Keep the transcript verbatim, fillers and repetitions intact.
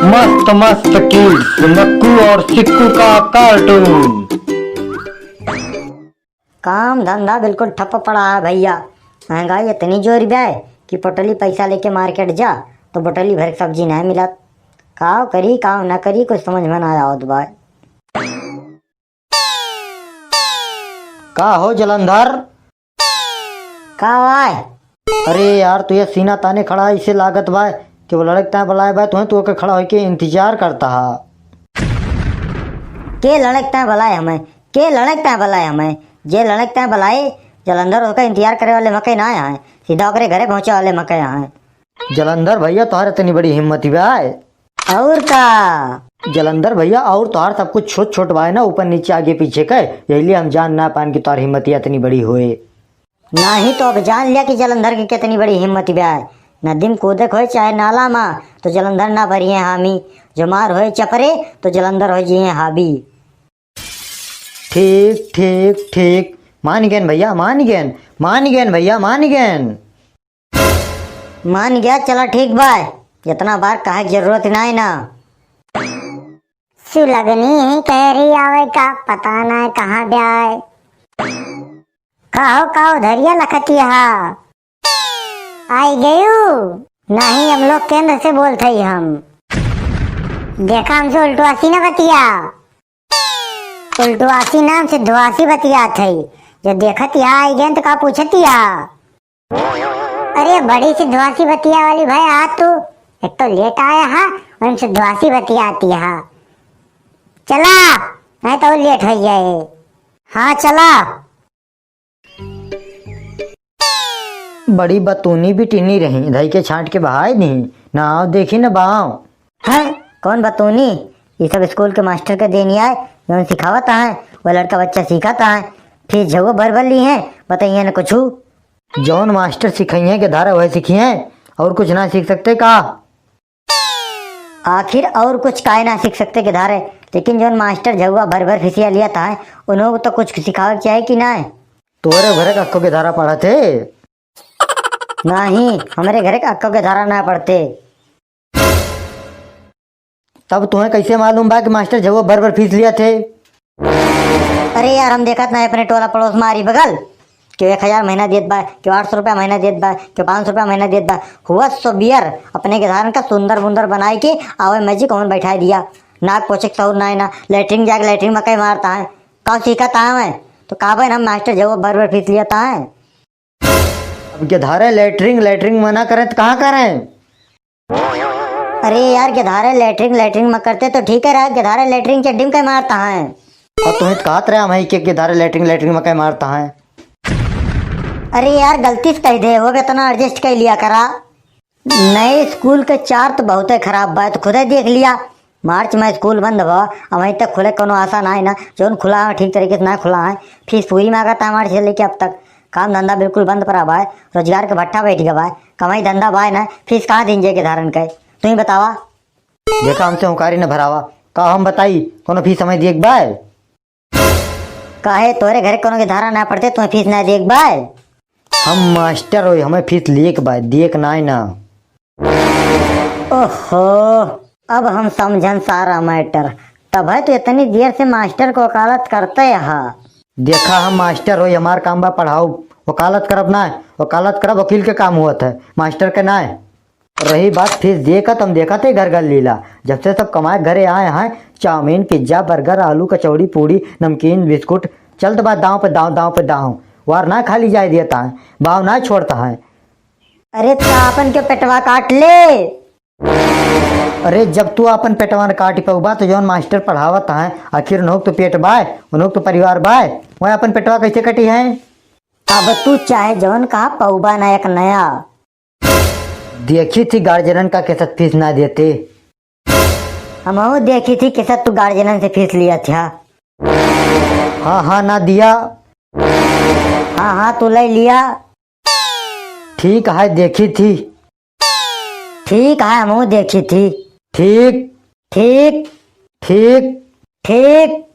मस्त मस्त किड्स, मक्कू और सिक्कू का कार्टून। काम धंधा बिल्कुल ठप पड़ा है भइया। महंगाई इतनी जोर बा कि पोटली पैसा लेके मार्केट जा तो बोटली भर के सब्जी नाहीं मिलत। काव करी, काव न करी, कुछ समझ में नाहीं आवत बा। का हो जलंधर? का बाय? अरे यार, तू ये सीना ताने खड़ा है, इसे लागत बाय कि वो लड़क ताय बुलाए बाय, तुहें तो ओके खड़ा होके इंतजार करता हा। के लड़क ताय बुलाए हमें? के लड़क ताय बुलाए हमें? जे लड़क ताय बुलाए, जलंधर ओका इंतजार करे वाले मकई ना आए, सीधा ओकरे घरे पहुंचे वाले मकई आए। जलंधर भइया, तोहर इतनी बड़ी हिम्मत ही बाय। और का? जलंधर भइया, और तोहर सब कुछ छोट छोट बाय ना, ऊपर नीचे आगे पीछे के, यही लिए हम जान ना पान कि तोहर हिम्मत ही इतनी बड़ी होए। नाहीं तो अब जान लिया कि जलंधर की कितनी बड़ी हिम्मत ही बाय। नदी में कूदे के होए चाहे नाला में, तो जलंधर ना भरिए हामी। जो मार होए चपरे, तो जलंधर हो जिए हावी। ठीक, ठीक, ठीक। मान गेन भइया, मान गेन, मान गेन भइया, मान गेन। मान गया, चला ठीक बा, इतना बार कहे के जरूरत नाहीं ना। सुलगनी ही कह रही आवे का, पता ना कहाँ ब्याय। का हो, का उधरिया लखतिया हा? आई गयू? नाहीं, हम लोग केंद्र से बोलत हई हम। देखा, हमसे उल्टवासी ना बतिया। उल्टवासी ना, हमसे धुआसी बतियात हई। जो देखत यहाँ आई गए तो का पूछत या? अरे बड़ी सी धुआसी बतिया वाली भाई, आ तू। एक तो लेट आया हा, और हमसे धुआसी बतियाती हा। चला, नहीं तो लेट हो जाए। हाँ चला। बड़ी बतूनी बिटिनी रही, धई के छांट के बहाय दी, ना आव देखी न बाव। हैं? कौन बतूनी? ये सब स्कूल के मास्टर के देनी आए, जौन सिखावत आए, वो लड़का बच्चा सीखत आए, फीस झउआ भर भर ली हैं, बताइए न कुछू। जौन मास्टर सिखाइए के धारा वह सीखिए, और कुछ ना सीख सकते का? आखिर और कुछ काहे ना सीख सकते के धारे, लेकिन जौन मास्टर झउआ भर भर फीसिया लिया था, उन्हों को तो कुछ सिखावे के चाहे कि ना? तोरे घरे का अक्को के धारा पढ़त है? नहीं, हमरे घरे का अक्को के धारा ना पढ़ते। तब तुम्हें कैसे मालूम बा कि मास्टर झउआ भर भर फीस लिया थे? अरे यार, हम देखत ना अपने टोला पड़ोस में आरी बगल, क्यों एक हजार महीना देत बा, क्यों आठ सौ रुपया महीना देत बा, क्यों पाँच सौ रुपया महीना देत बा। हुआ सो बियर अपने के धारन का सुंदर बुंदर बनाए के आवे मैजिक ओवन बैठाए दिया। नाक पोछे के सहूर ना है ना, लेटरिन जाके लेटरिन में कई मारता है। का सीखत आवे? तो का बहन हम मास्टर झउआ भर भर फीस लिया था है। अब के धारे लेटरिन, लेटरिन मना करें तो कहाँ करें? अरे यार, के धारे लेटरिन, लेटरिन में करते तो ठीक है रहा, के धारे लेटरिन चड्डी में कई मारता है। और तुम्हें तो कहत रहे हम ही के, के धारे लेटरिन, लेटरिन में कई मारता है। अरे यार, गलती से कह दे, वो भी इतना एडजस्ट कर लिया करा। नए स्कूल के चार तो बहुते खराब बा, तो खुदे देख लिया। मार्च में स्कूल बंद बा, अब वहीं तक खुले कोनो आशा ना है ना। जौन खुला है ठीक तरीके से ना खुला है, फीस पूरी मांगत है मार्च से लेके अब तक। काम धंधा बिल्कुल बंद पड़ा बा, रोजगार के भट्ठा बैठ गया बा, कमाई धंधा बा ना, फीस कहाँ दिन जाए के धारन के, तू ही बतावा। देखा, हमसे हुकारी न भरावा, का हम बताई, कोनो फीस हमें दिए के बा? काहे, तोरे घरे कोनो के धारा ना पड़ते, तुम्हें फीस ना देख बाय? हम मास्टर होई, हमें फीस लिए के बाय, दिए के नाय ना। ओहो, अब हम समझन सारा मैटर। तब है तो इतनी देर से मास्टर को वकालत करते हा। देखा, हम मास्टर होई, हमार काम बा पढ़ाऊ, वकालत करब ना, वकालत करब वकील के काम हुआ था, मास्टर के ना। रही बात फीस दिए का, तुम देखा थे घर घर लीला। जब से सब कमाए घरे आए हैं, चाउमीन, पिज्जा, बर्गर, आलू, कचौड़ी, पूड़ी, नमकीन, बिस्कुट, चलत बा दांव पे दांव, दांव पे दांव। वार ना खाली जाए देता है, भाव ना छोड़ता है। अरे तो आपन के पेटवा काट ले। अरे जब तू आपन पेटवा न काट पउबा तो जौन मास्टर पढ़ावत है, आखिर उन्हों तो पेट बाय, उन्हों तो परिवार बाय, वह आपन पेटवा कैसे कटी है? अब तू चाहे जौन कहा पउबा ना एक नया। देखी थी गार्जियनन का के साथ फीस ना देते। हमहू देखी थी के साथ तू गार्जियनन से फीस लिया था। हाँ, हाँ, ना दिया। हाँ, हाँ, तू ले लिया। ठीक है, देखी थी। ठीक है, हमहू देखी थी। ठीक। ठीक। ठीक। ठीक।